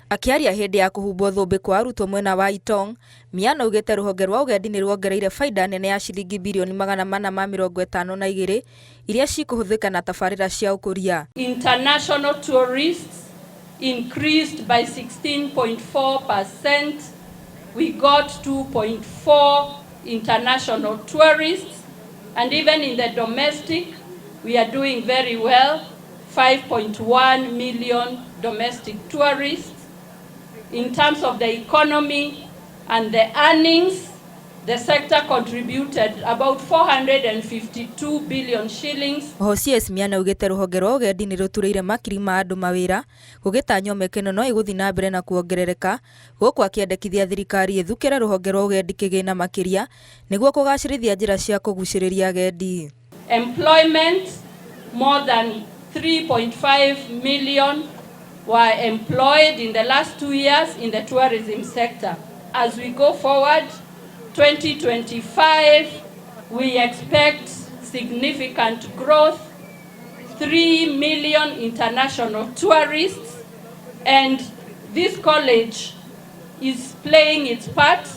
Akĩaria hĩndĩ ya kũhumbwo thũmbĩ kwa arutwo mwena wa Itong, Miano augĩte rũhonge rwa ũgendi nĩ ruongereire baida nene ya ciringi birioni 452 iria cikũhũthĩka na tabarĩra cia ũkũria. International tourists increased by 16.4%. We got 2.4 international tourists, and even in the domestic, we are doing very well, 5.1 million domestic tourists. In terms of the economy and the earnings, the sector contributed about 452 billion shillings. Oho CS Miano augĩte rũhonge rwa ũgendi nĩ rũturĩire makiri ma andũ mawĩra gũgĩtanywo mĩeke ĩno no ĩgũthiĩ na mbere na kuongerereka gũkũ akĩendekithia thirikari ĩthukĩre rũhonge rwa ũgendi kĩgĩna makĩria nĩguo kũgacĩrithia njĩra cia kũgucĩrĩria agendi. Employment, more than 3.5 million were employed in the last 2 years in the tourism sector. As we go forward, 2025, we expect significant growth, 3 million international tourists, and this college is playing its part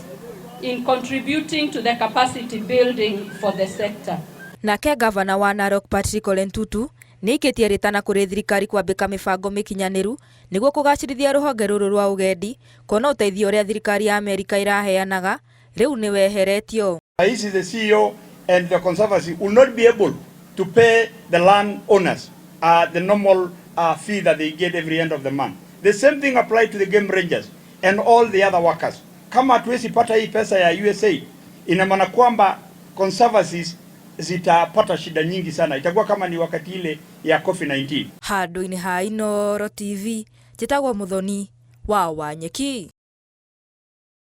in contributing to the capacity building for the sector. Nake gavana wa Narok Patrick Ole Ntutu nĩ aikĩtie rĩtana kũrĩ thirikari kwambĩka mĩbango mĩkinyanĩru nĩguo kũgacĩrithia rũhonge rũrũ rwa ũgendi kuona ũteithio ũrĩa thirikari ya Amerika ĩraheanaga rĩu nĩ weheretio. Hizi the CEO and the conservancy will not be able to pay the land owners the normal fee that they get every end of the month. The same thing applies to the game rangers and all the other workers. Kama hatuwezi pata hii pesa ya USAID, ina maana kwamba conservancies zitapata shida nyingi sana. Itakuwa kama ni wakati ile ya COVID-19. Handũ-inĩ ha Inooro TV, njĩtagwo Muthoni wa Wanyeki.